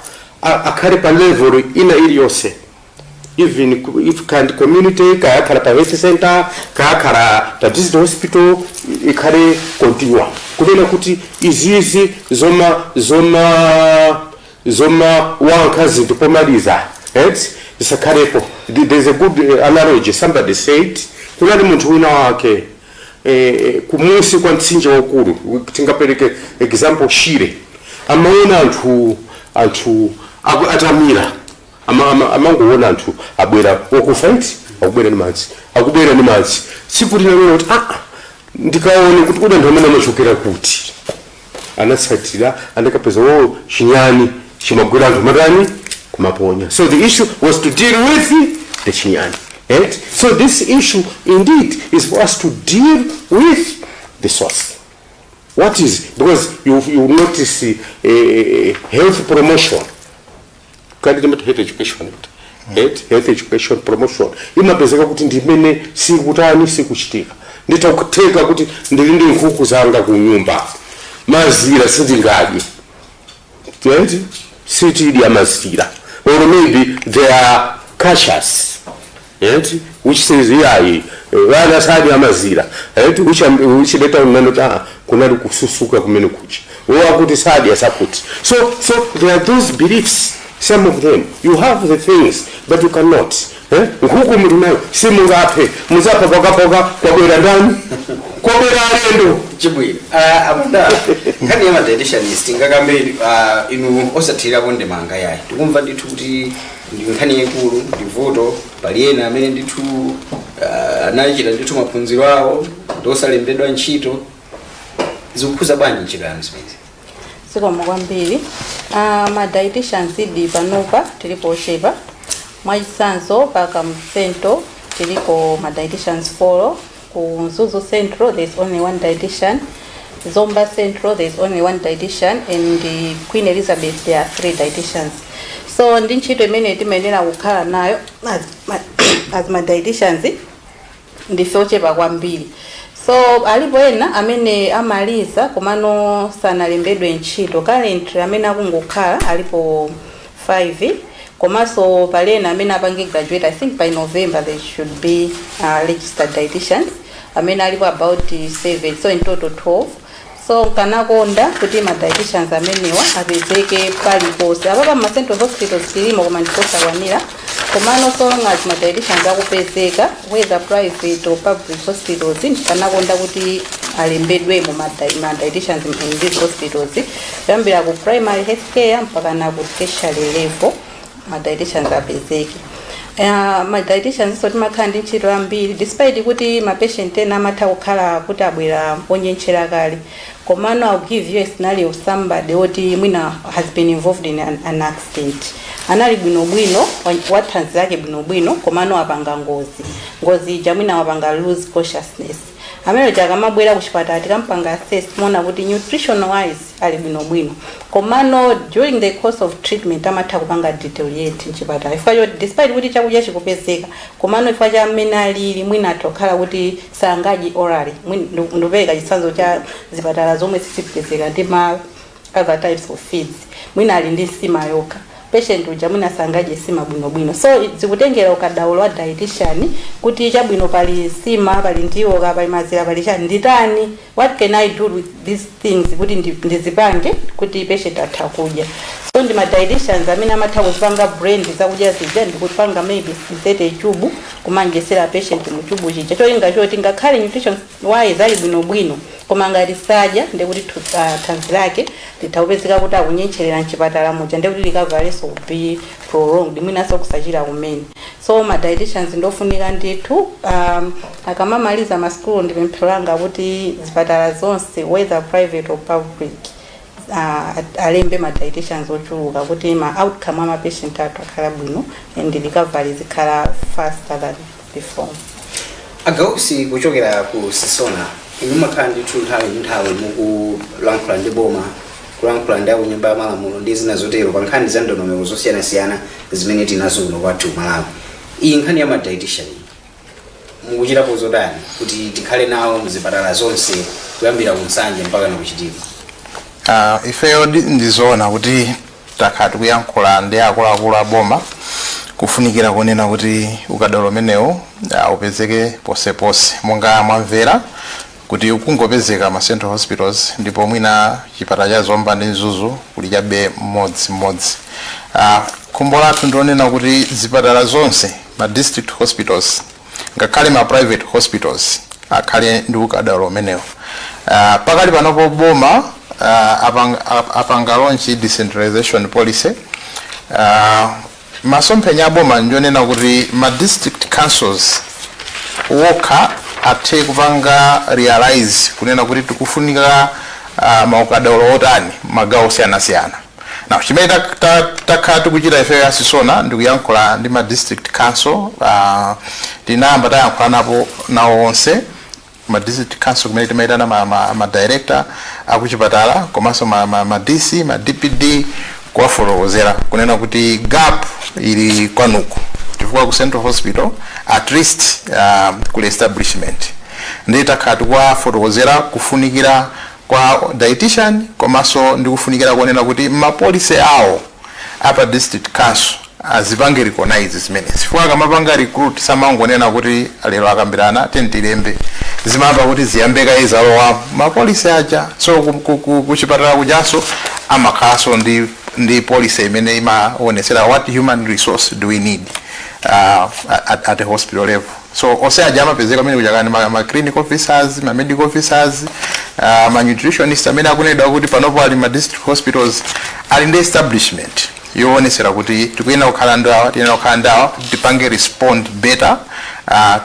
akhale pa level ina iliyonse, even if kind community, kayakhala pa health center, kayakhala pa district hospital, ikhale continuous, kunena kuti izizi zoma wankha zinthu pomaliza, right, zisakhalepo. There's a good analogy somebody said. Kunali munthu wina wake kumusi kwa mtsinje waukulu, tingapereke example Shire. Amaona anthu atamira. Amangoona anthu abwera okufa iti, akubwera ndi madzi, akubwera ndi madzi. Tsiku lina kuti, ah, ndikaone kuti kodi anthu amene amachokera kuti. Anatsatira, anakapeza wo chinyani chimagwera anthu matani kumaponya. So the issue was to deal with the chinyani, right? So this issue indeed is for us to deal with the source. What is, because you notice health promotion, kandi timati health education, right? Health education promotion imapezeka kuti ndimene sikutani, sikuchitika. Nditakutheka kuti ndili ndi nkhuku zanga ku nyumba, mazira sindingadye, right? Sitidya mazira, or maybe they are cautious, right? Which says iyayi, vana sadya mazira, right? Which later on nanoti, ah, kunali kususuka kumene kucha wakuti sadya sakuti. So there are those beliefs. Some of them, you have the things but you cannot, eh? Nkhuku muli nayo, simungaphe, muzapha pokapoka kwabwera ndani, kwabwera alendo. Chibwino, apanda nkhani ya ma dietitianist ngakambe inu osathirirapo ndemanga yayi. Tikumva ndithu kuti ndi nkhani yaikulu, ndi vuto. Pali ena amene ndithu anachita ndithu maphunziro awo ndi osalembedwa ntchito. Zikukhuza bwanji ntchito yanu zimenezi? Zikomo kwambiri. Ma dietitians idi panopa tilipo ochepa. Mwachitsanzo, pa Kamuzu Central tiliko ma dietitians 4, ku Mzuzu Central there is only one dietitian, Zomba Central there is only one dietitian, and Queen Elizabeth there are three dietitians. So ndi ntchito imene timayenera kukhala nayo as ma dietitians, ndife ochepa kwambiri. So alipo ena amene amaliza komano sanalembedwe ntchito. Currently amene akungokhala alipo 5, komanso pali ena amene apange graduate. I think by November they should be registered dietitians, amene alipo about 7, so in total 12. So nkanakonda kuti ma dietitians amenewa apezeke paliponse. Apapa ma central hospitals tilimo, koma ndikosakwanira. Komano so long as ma dietitians akupezeka, whether private or public hospitals, nkanakonda kuti alembedwemo ma dietitians in these hospitals, kuyambira ku primary health care mpaka na ku tertiary level, ma dietitians apezeke. Ma dietitians so timakhala ndi ntchito yambiri, despite kuti ma patient ena amatha kukhala kuti abwera onyentchera kale. Komano I'll give you a scenario of somebody woti mwina has been involved in an accident. Anali bwinobwino, wathanzi lake bwinobwino, komano apanga ngozi. Ngozi ija mwina wapanga lose consciousness. Amene uja akamabwera kuchipatala, tikampanga assess, timaona kuti nutrition wise ali bwinobwino, komano during the course of treatment amatha kupanga deteriorate mchipatala, chifukwa choti despite kuti chakudya chikupezeka, komano chifukwa cha mmene alili, mwina atha kukhala kuti sangadye orally. Ndikupereka chitsanzo cha zipatala zomwe sizipezeka ndi ma other types of feeds. Mwina ali ndi nsima yokha, patient uja mwina sangadye nsima bwinobwino. So zikutengera ukadaulo wa dietitian kuti, chabwino, pali nsima, pali ndiwo, pali mazira, pali chani, nditani? What can I do with these things kuti ndizipange kuti patient atha kudya? So ndi ma dietitians amene amatha kuzipanga blend zakudya zija ndikupanga maybe insert tube, kumangesera patient mu tube chija, cholinga choti ngakhale nutrition wise ali bwinobwino, koma ngati sadya, ndekuti thanzi lake litha kupezeka kuti akunyentcherera mchipatala muja, ndekuti recovery will be prolonged, mwinanso kusachira kumene. So ma dietitians ndofunika ndithu. Akamamaliza masukulu, ndi pemphero langa kuti zipatala zonse, whether private or public, alembe ma dietitians ochuluka kuti ma outcome ama patient athu akhala bwino and recovery zikhala faster than before. Agausi kuchokera ku Sisona, inu makhala ndithu nthawi ndi nthawi mukulankhula ndi boma, kulankhula ndi akunyumba ya malamulo ndi zina zotero pa nkhani za ndondomeko zosiyanasiyana zimene tinazo kuno kwathu Malawi. Iyi nkhani ya ma dietitian, mukuchitapo zotani kuti tikhale nawo mzipatala zonse kuyambira ku Nsanje mpaka na kuChitipa? Ifeyo ndizoona kuti takhala tikuyankhula ndi akuluakulu a boma kufunikira kunena kuti ukadaulo umenewu upezeke posepose. Monga mwamvera kuti kungopezeka ma central hospitals, ndipo mwina chipatala cha Zomba ndi Mzuzu kuli chabe mmodzimmodzi. Khumbo lathu ndionena kuti zipatala zonse, ma district hospitals, ngakhale ma private hospitals, akhale ndi ukadaulo umenewu. Pakali panopo boma apanga launch decentralization policy. Masomphenya aboma njonena kuti ma district councils wokha athe kupanga realize kunena kuti tikufunika maukadaulo otani magawo osiyanasiyana. Now, chimene takhala tikuchita ifeyo a CISONA ndikuyankhula ndi ma district council. Tinayamba tayankhula napo nawo onse ma district council, kumene timayitana ma director akuchipatala komanso ma DC, ma DPD, kuwafotokozera kunena kuti gap ili kwanuku, chifukwa ku Central Hospital at least kuli establishment. Ndi takhala tikuwafotokozera kufunikira kwa dietitian, komanso ndi kufunikira kuonena kuti ma policy awo apa district council azipange recognize zimenezi, chifukwa akamapanga recruit samangonena kuti lero akambirana, tilembe. Zimamba kuti ziyambe kaye zalowa ma policy aja. So kuchipatala kujaso amakhalanso ndi policy imene imaonesera what human resource do we need at a hospital level. So onse aja amapezeka amene kujakani ma clinic officers, ma medical officers, ma nutritionist amene akunedwa kuti panopo ali ma district hospitals, ali ndi establishment yoonesera kuti tikuyenera kukhala ndawa, tiyenera kukhala ndawa kuti tipange respond better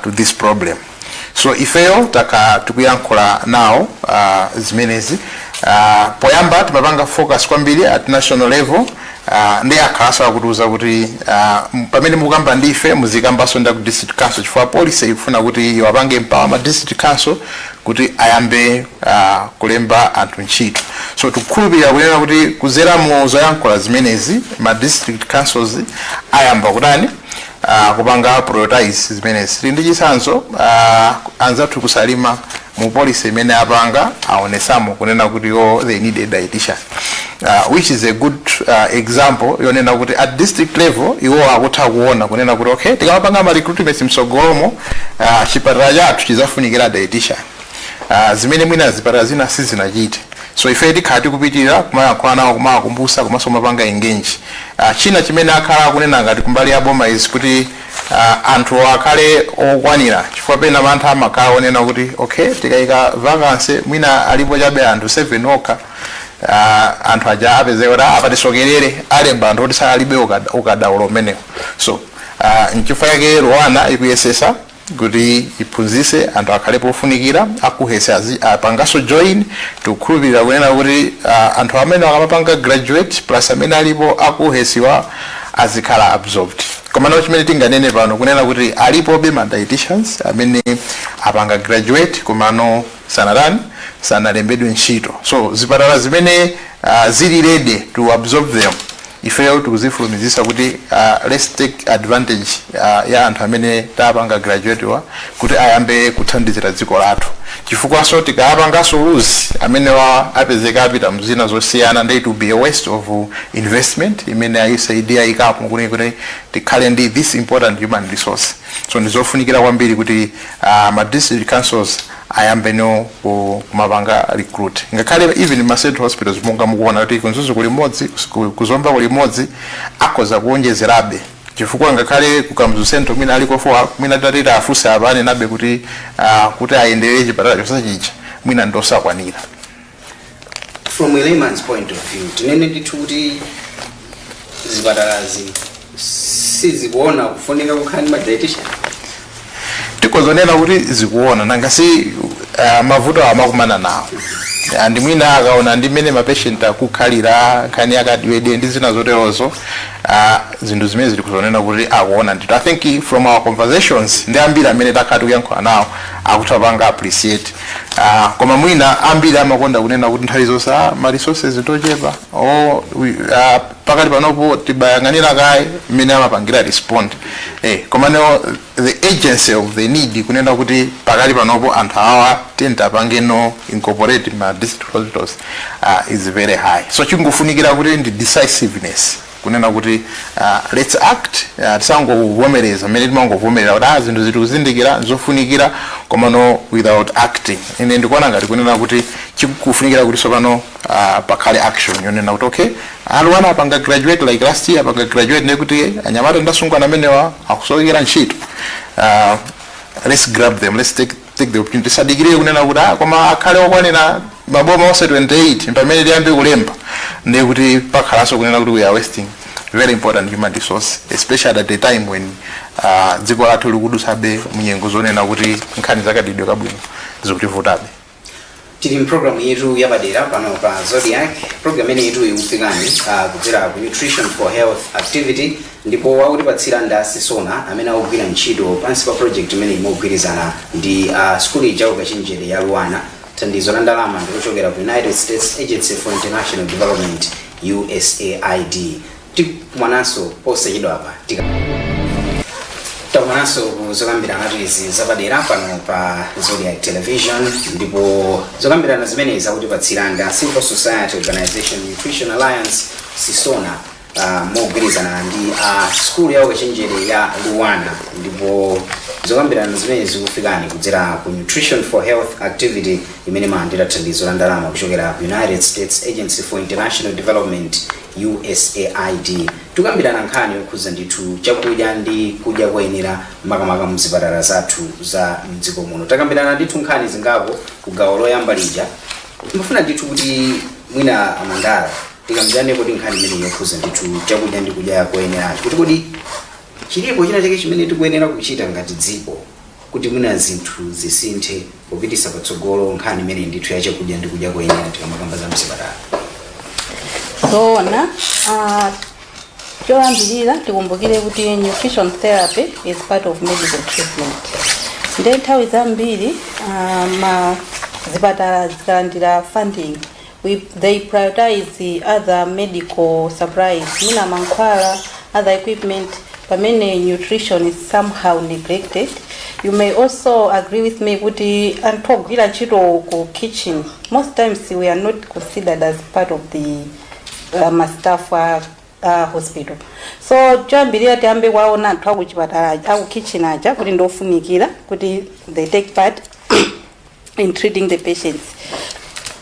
to this problem. So ifeyo taka tikuyankhula nawo zimenezi. Poyamba timapanga focus kwambiri at national level, ndi akhalanso akutiuza kuti pamene mukukamba ndife muzikambanso ndi ku district council, chifukwa policy ikufuna kuti iwapange empower ma district council kuti ayambe kulemba anthu ntchito. So tikukhulupirira kunena kuti kuzera mu zoyankhula zimenezi ma district councils ayamba kutani, kupanga prioritize zimenezi. Tili ndi chitsanzo, anzathu kuSalima, mu policy imene apanga aonesamo kunena kuti oh, they need a dietitian, which is a good example yonena kuti at district level iwo akutha kuona kunena kuti okay, tikamapanga ma recruitments mtsogolomo, chipatala chathu chizafunikira dietitian, zimene mwina zipatala zina sizinachite. So ife tikhala tikupitirira kumayankhula nawo, kumawakumbusa komanso kumapanga engage. China chimene akhala akunena ngati kumbali ya boma is kuti anthu akhale okwanira, chifukwa pena mantha amakhala onena kuti okay, tikayika vacancy mwina alipo chabe anthu 7 okha, anthu aja apezeka kuti apatisokerere, alemba anthu oti salibe ukadaulo umenewo. So nchifukwa chake LUANAR ikuyesesa kuti iphunzise anthu akhale pofunikira. Akuhese apanganso join. Tikukhulupirira kunena kuti anthu amene akamapanga graduate plus amene alipo akuhesiwa azikhala absorbed. Komano chimene tinganene pano kunena kuti alipobe ma dietitians amene apanga graduate komano sanatani, sanalembedwe ntchito. So zipatala zimene zili ready to absorb them, ifeyo tikuzifulumizisa kuti let's take advantage ya anthu amene tapanga graduate wa kuti ayambe kuthandizira dziko lathu, chifukwaso tikapanganso lose amene wa apezeka apita mzina zosiyana, ndi it will be a waste of investment imene USAID ayikapo kuti tikhale ndi this important human resource. So ndizofunikira kwambiri kuti ma district councils ayambe no kumapanga recruit, ngakhale even ma central hospitals, monga mukuona kuti kuMzuzu kuli mmodzi, kuZomba kuli mmodzi, akhoza kuonjezerabe, chifukwa ngakhale ku Kamuzu Central mwina aliko 4. Mwina tatita afunse apa, anenabe kuti kuti ayenderere chipatala chonse chija mwina ndosakwanira. From a layman's point of view, tinene ndithu kuti zipatalazi sizikuona kufunika kukhala ndi ma dietitian? Tikozonena kuti zikuona, nangasi mavuto amakumana nawo, and mwina akaona ndi mmene ma patient akukhalira, nkhani yakadiwede ndi zina zoterozo, zinthu zimene zili kuzonena kuti akuona ndithu. I think from our conversations ndi ambiri amene takhala tikuyankhula nawo, akutha appreciate, koma mwina ambiri amakonda kunena kuti nthawi zonse, ah, ma resources tochepa, o pakali panopo tibayang'anira kaye mmene amapangira respond. Koma no, the agency of the need kunena kuti pakali panopo anthu awa tiyeni no incorporate ma district hospitals is very high. So chingofunikira kuti ndi decisiveness kunena kuti let's act, tisangovomereza mmene timangovomerera kuti ah, zinthu zikuzindikira zofunikira, koma no without acting. Ine ndikuona ngati kunena kuti chikufunikira kuti tsopano pakhale action yonena kuti okay, aluwana apanga graduate, like last year apanga graduate, ndiye kuti anyamata ndasungwana amenewa akusowekera ntchito, let's grab them, let's take the opportunity. Tisadikirire kunena kuti ah, koma akhale okwanira maboma onse 28 pamene tiyambe kulemba, ndiye kuti pakhalanso kunena kuti we are wasting Very important human resource, especially at the time when dziko lathu likudusabe munyengo zonena kuti nkhani zakadyedwe kabwino zikutivutabe. Tili mpulogalamu yetu yapadera pano pa Zodiak. Program imene yetu ikufikani kudzera ku Nutrition for Health Activity, ndipo akutipatsira ndi a CISONA amene akugwira ntchito pansi pa project imene imogwirizana ndi skulu ija ukachenjere ya LUANAR. Thandizo la ndalama ndikuchokera ku United States Agency for International Development, USAID. Tikumananso posachedwa apa. Takumananso ku zokambirana izi zapadera pano pa Zodiak Television, ndipo zokambirana zimenezi akutipatsira ndi a Civil Society Organization Nutrition Alliance, CISONA, mogwirizana ndi skulu ya ukachenjere ya LUANAR. Ndipo zokambirana zimenezi zikufikani kudzera ku Nutrition for Health Activity imene imalandira thandizo la ndalama kuchokera ku United States Agency for International Development, USAID. Tikambirana nkhani yokhudza ndithu chakudya ndi kudya koyenera, makamaka mzipatala zathu za mdziko muno. Takambirana ndithu nkhani zingapo ku gawo loyamba lija. Ndimafuna ndithu kuti mwina amandala tikambirane kuti nkhani imene yokhudza ndithu chakudya ndi kudya koyeneracho, kuti kodi chilipo china chake chimene tikuyenera kuchita ngati dziko kuti mwina zinthu zisinthe popitisa patsogolo nkhani imene ndithu ya chakudya ndi kudya koyenera tikamakamba za mzipatala? Zoona, choyambirira tikumbukire kuti nutrition therapy is part of medical treatment. Nde nthawi zambiri ma zipatala zikalandira funding, they prioritize the other medical supplies, mwina mankhwala, other equipment, pamene nutrition is somehow neglected. You may also agree with me kuti anthu ogwira ntchito ku kitchen, most times we are not considered as part of the staff a hospital. So choyambirira tiyambe kwaona anthu akuchipatala, aku kitchen aja, kuti ndofunikira kuti they take part in treating the patients.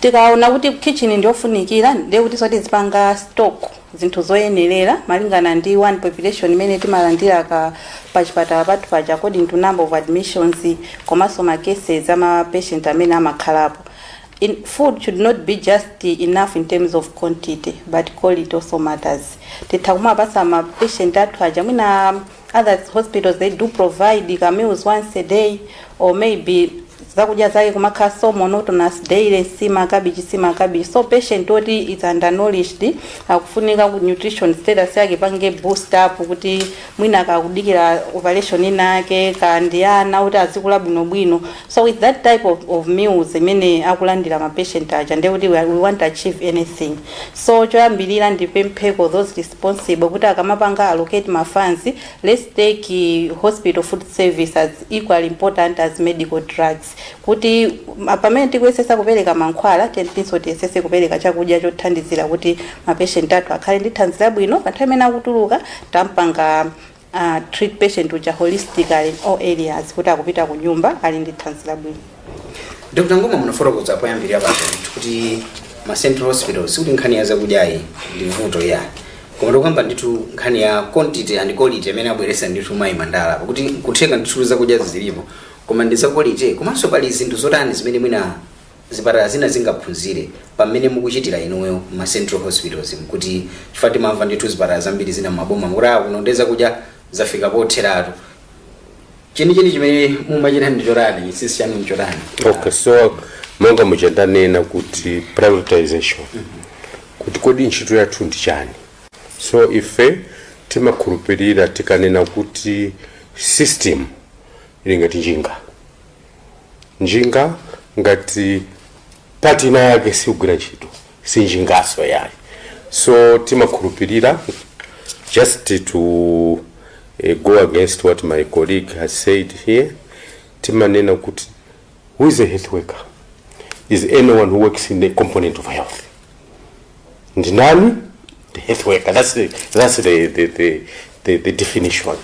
Tikaona kuti kitchen ndiofunikira, ndiye kuti so tizipanga stock zinthu zoyenerera malingana ndi one population imene timalandira ka pachipatala pathu paja, according to number of admissions komanso ma cases ama patient amene amakhalapo. In food should not be just enough in terms of quantity, but quality also matters. Titha kumapasa ma patient athu aja, mwina other hospitals they do provide ka meals once a day, or maybe zakudya zake kumakhala so monotonous daily, nsima kabichi, nsima kabichi. So patient oti is undernourished, akufunika ku nutrition status yake pange boost up, kuti mwina akakudikira operation ina yake kandi ana kuti azikula bwinobwino. So with that type of meals imene akulandira ma patient aja, ndiye kuti we want to achieve anything. So choyambirira ndipempheko those responsible kuti akamapanga allocate ma funds, let's take hospital food service as equally important as medical drugs, kuti pamene tikuyesesa kupereka mankhwala, tinso tiyesese kupereka chakudya chothandizira kuti ma patient athu akhale ndi thanzi labwino. Pa nthawi imene akutuluka, tampanga treat patient uja holistically in all areas, kuti akupita ku nyumba ali ndi thanzi labwino. Dr Ngoma, munafotokoza poyambirira paja ndithu kuti ma central hospitals sikuti nkhani ya zakudyayi ndi vuto yani, koma tikukamba ndithu nkhani ya quantity and quality amene abweresa ndithu mayi Mandala, pakuti nkutheka ndithu zakudya zilipo koma ndi za quality. Komanso pali zinthu zotani zimene mwina zipatala zina zingaphunzire pamene mukuchitira inuyo ma central hospitals? Kuti chifukwa timamva ndithu zipatala zambiri zina maboma mukuti kuno ndi zakudya zafika potheratu. Chenicheni chimene mumachita ndi chotani? Chinsinsi chanu ndi chotani? Okay, so monga muchandanena kuti prioritization, kuti kodi ntchito yathu ndi chani? So ife timakhulupirira tikanena kuti system ili ngati njinga. Njinga ngati part ina yake sikugwira ntchito, si njingaso yayi. So timakhulupirira, just to go against what my colleague has said here, timanena kuti who is a health worker is anyone who works in the component of health. Ndi ndani the health worker? That's the definition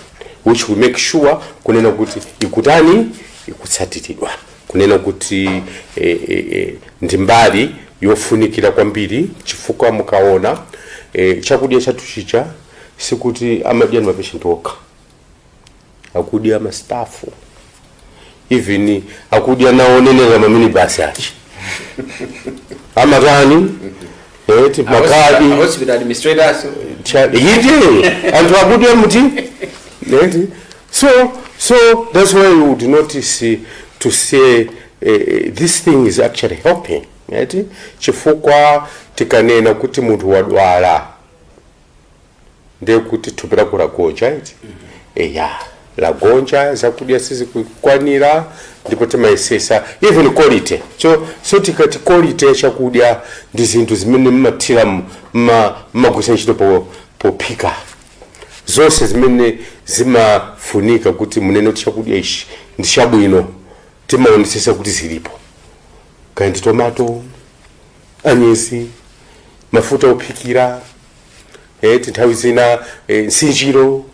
which we make sure kunena kuti ikutani, ikutsatiridwa, kunena kuti ndi mbali yofunikira kwambiri, chifukwa mukaona chakudya chathu chicha sikuti amadya ndi ma patient okha, akudya ma staff, even akudya naonenera maminibasi achi amatani eti makadi hospital administrators. Inde, anthu akudya muti. Right? So that's why you would notice to say this thing is actually helping, right? Chifukwa tikanena kuti munthu wadwala, ndiye kuti thupi lako lagonja, right? Eya, lagonja, zakudya sizikukwanira, ndipo timayesesa even quality. So tikati quality ya chakudya ndi zinthu zimene mmathira, mmagwiritsa ntchito pophika, zonse zimene zimafunika kuti munene kuti chakudya ichi ndi chabwino, timaonesesa kuti zilipo, kaya ndi tomato, anyezi, mafuta ophikira, nthawi zina nsinjiro,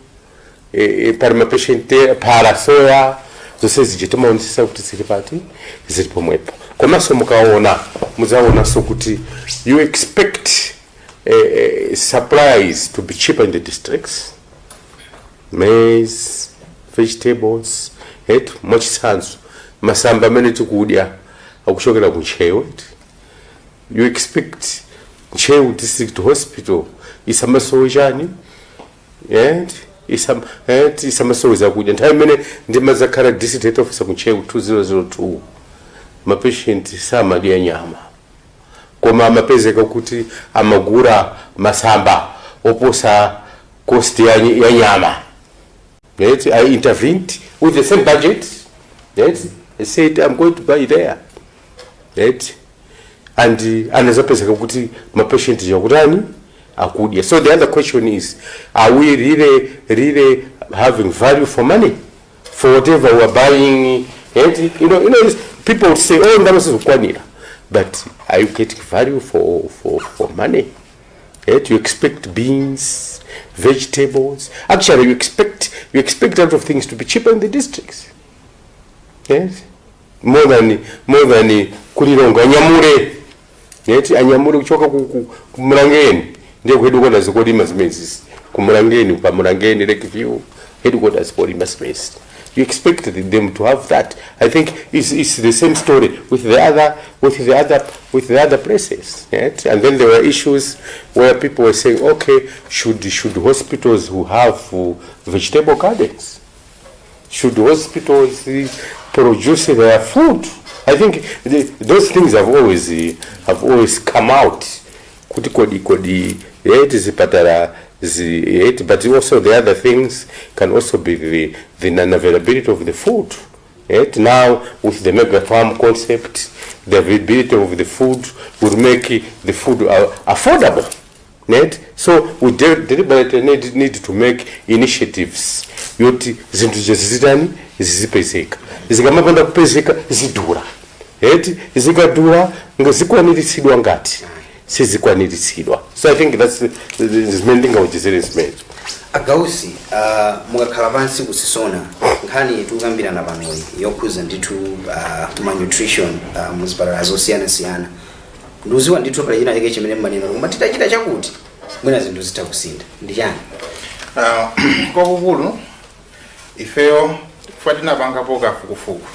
pali mapatient phala, soya, zonse zija timaonesesa kuti zili pati, zili pomwepo. Komanso mukaona, mudzaonanso kuti you expect supplies to be cheaper in the districts, maize, vegetables, right? Mwachitsanzo, masamba amene tikudya akuchokera ku Ntcheu, right? You expect Ntcheu District Hospital isamasowe chani, right? Right? Isamasowe zakudya. Nthawi imene ndimadzakhala district health officer ku Ntcheu 2002, mapatient samadya nyama, koma amapezeka kuti amagura masamba oposa cost ya nyama, right? I intervened with the same budget, right? I said, "I'm going to buy there," right? And anazapezeka kuti mapatient yakutani, akudya. So the other question is, are we really really having value for money for whatever we are buying? And people would say, "Oh, ndalama sizikukwanira," but are you getting value for money? Right? You expect beans, vegetables. Actually, you expect a lot of things to be cheaper in the districts. Yes, more than ku Lilongwe. Anyamule, right? Anyamule kuchoka ku Mlangeni, ndiye ku headquarters kolima zimenezi ku Mlangeni, pa Mlangeni Lake View headquarters kolima space. You expect them to have that. I think it's the same story with the other places, right? And then there were issues where people were saying, "Okay, should hospitals who have vegetable gardens, should hospitals produce their food?" I think those things have always come out. Kuti kodi right, zipatala right, but also the other things can also be the non-availability of the food. Right? Now with the mega farm concept, the availability of the food will make the food affordable. Right? So we deliberately need to make initiatives yoti zinthu zizitani, zizipezeka. Zikamapanda kupezeka, zidula, right? Zikadula, zikwaniritsidwa ngati sizikwaniritsidwa. So I think that's zimene ndingawonjezere zimenezo. Agausi, mukakhala pansi kusisona nkhani tikukambirana panoyi yokhuza ndithu malnutrition muzipatala zosiyanasiyana, ndikuziwa ndithu pali china chake chimene mmanena, koma titachita chakuti mwina zinthu zitha kusintha, ndi chani? Kwakukulu ifeyo kufa tinapangapo kafukufuku,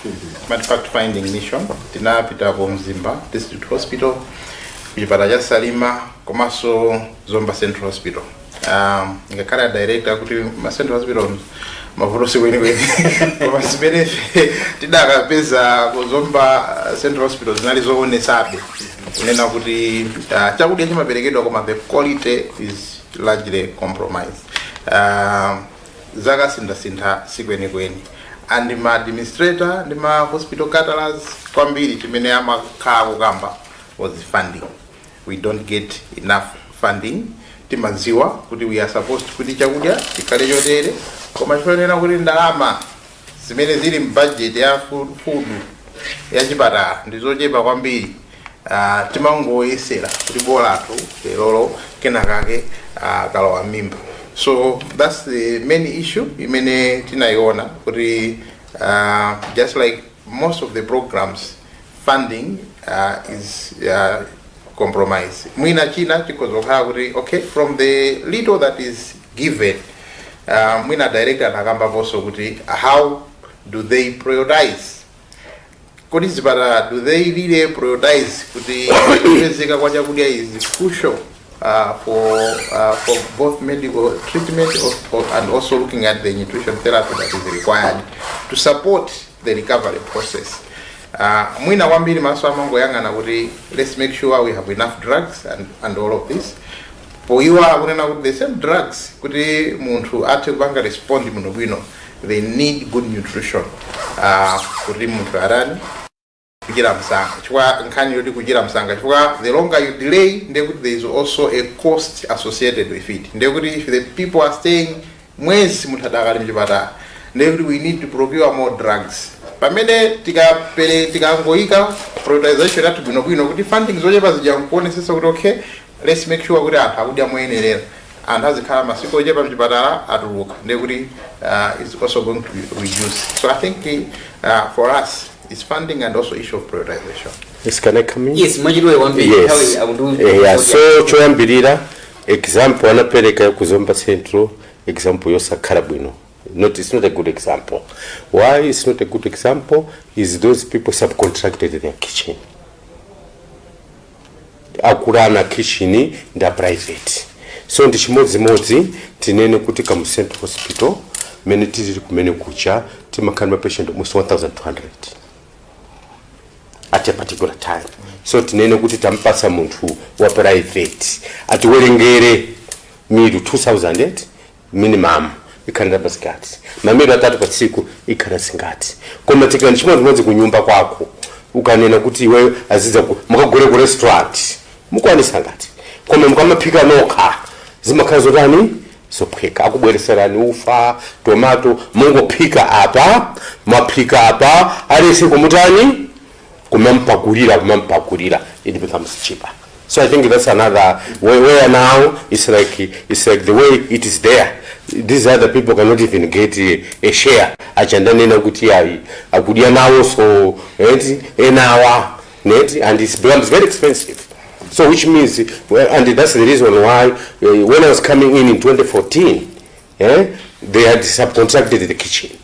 mati fact finding mission. Tinapita ku Mzimba District Hospital, kuchipatala cha Salima, komanso Zomba Central Hospital. Ngakhale a director kuti ma central hospital mavuto sikwenikweni, koma zimene ife tidakapeza ku Zomba Central Hospital zinali zoonesabe kunena kuti chakudya chimaperekedwa, koma the quality is largely compromised. Zakasinthasintha sikwenikweni, and ma administrator ndi ma hospital caterers kwambiri chimene amakhala kukamba was funding. "We don't get enough funding. Timadziwa kuti we are supposed kuti chakudya chikhale chotere, koma chionera kuti ndalama zimene zili mbudget ya food ya chipatala ndi zochepa kwambiri. Timangoyesera kuti bolatu lerolo kenakake kalowa mimba." So that's the main issue imene tinayiona kuti just like most of the programs, funding is compromised. Mwina china chikhoza kukhala kuti, okay, from the little that is given, mwina director anakambaponso kuti how do they prioritize? Kodi zipatala, do they really prioritize kuti kupezeka kwa chakudya is crucial? for both medical treatment and also looking at the nutrition therapy that is required to support the recovery process. Mwina kwambiri maso amangoyang'ana kuti let's make sure we have enough drugs and all of this, poiwa akunena kuti the same drugs, kuti munthu athe kupanga respond muno bwino, they need good nutrition kuti munthu arani kuchira msanga, chifukwa nkhani yoti kuchira msanga, chifukwa the longer you delay, ndekuti there is also a cost associated with it. Ndekuti if the people are staying mwezi munthu adakali mchipatala, ndekuti we need to procure more drugs. Pamene tikapere tikangoyika prioritization yathu bwinobwino, kuti funding zochepa zija nkuonesesa kuti okay, let's make sure kuti anthu akudya moyenerera, anthu azikhala masiku ochepa mchipatala, atuluka, ndekuti it's also going to reduce. So I think for us it's funding and also issue of prioritization. Yes, can I come in? Yes, mwachidule kwambiri. Yes. Nthawi Yeah, so choyambirira, example anapereka ku Zomba Central, example yosakhala bwino. Not, it's not a good example. Why it's not a good example is those people subcontracted their kitchen. Akulana kitchen nda private, so ndi chimodzimodzi tinene kuti Kamuzu Central Hospital mene tili kumene kucha, timakhala ma patient almost 1200 at a particular time. So tinene kuti tampasa munthu wa private atiwerengere meal 2000 minimum ikhala zingati, ma meal atatu pa tsiku ikhala zingati? Koma tikani chimodzimodzi kunyumba kwako, ukanena kuti iwe aziza mukagule ku restaurant, mukwanisa ngati? Koma mukamaphika nokha zimakhala zotani? Zophweka. Akubwereserani ufa, tomato, mungophika apa, mwaphika apa, alese kumutani, kumampakulira, kumampakulira, it becomes cheaper. So I think that's another way where now it's like the way it is there, these other people cannot even get a share. Achandanena kuti ayi, akudya nawo, so right, enawa net, and it becomes very expensive. So which means, well, and that's the reason why when I was coming in 2014, they had subcontracted the kitchen.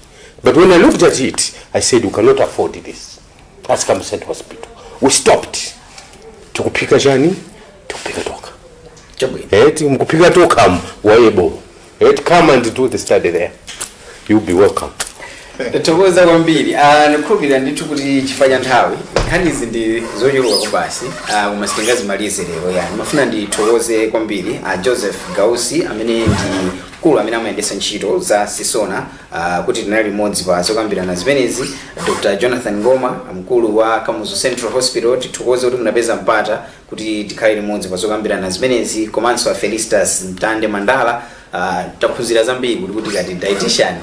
But when I looked at it, I said we cannot afford this as Kamuzu Central Hospital. We stopped. Tikupika chani? Tikupika toka. Chabwino. Mkupika toka waebo. Come and do the study there, you'll be welcome. Tathokoza kwambiri. Ndikhulupirira ndithu kuti chifukwa cha nthawi nkhanizi ndi zochuluka basi, koma sitingazimalize lero. Yani mafuna ndithokoze kwambiri Joseph Gausi, amene ndi mkulu amene amayendetsa ntchito za CISONA, kuti tinali limodzi pa zokambirana zimenezi. Dr Jonathan Ngoma, mkulu wa Kamuzu Central Hospital, tithokoze kuti munapeza mpata kuti tikhale limodzi pa zokambirana zimenezi. Komanso a Felistas Mtande Mandala, taphunzira zambiri kuti kati dietitian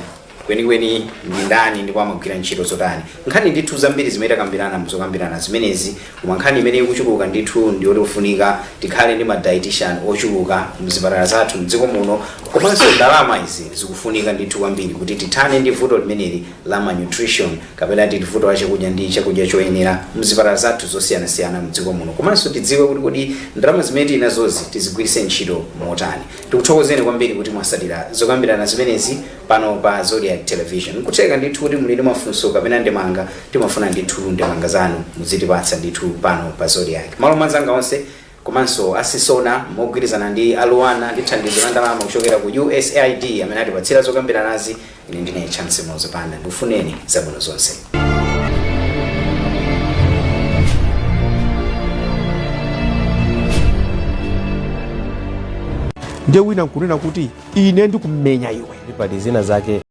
kwenikweni ndi ndani ndipo amagwira ntchito zotani. Nkhani ndithu zambiri zimene takambirana muzokambirana zimenezi, koma nkhani imene ikuchuluka ndithu ndiyoti kufunika tikhale ndi ma dietitian ochuluka mzipatala zathu mdziko muno, komanso ndalama izi zikufunika ndithu kwambiri kuti tithane ndi vuto limeneli la malnutrition, kapena titi vuto la chakudya ndi chakudya choyenera mzipatala zathu zosiyanasiyana mdziko muno, komanso tidziwe kuti kodi ndalama zimene tili nazozi tizigwiritse ntchito motani. Tikuthokozeni kwambiri kuti mwasatira zokambirana zimenezi pano pa Zodiak Television. Nkutheka ndithu kuti muli ndi mafunso kapena ndemanga, timafuna ndithu ndemanga zanu muzitipatsa ndithu pano pa Zodiak. Malo mwanzanga onse komanso a CISONA mogwirizana ndi aluwana ndi thandizo la ndalama kuchokera ku USAID amene atipatsira zokambiranazi, ine ndine Chance Mozapanda, ndikufuneni zabwino zonse. Ndiye wina nkunena kuti ine ndikumenya iwe. Pali zina zake.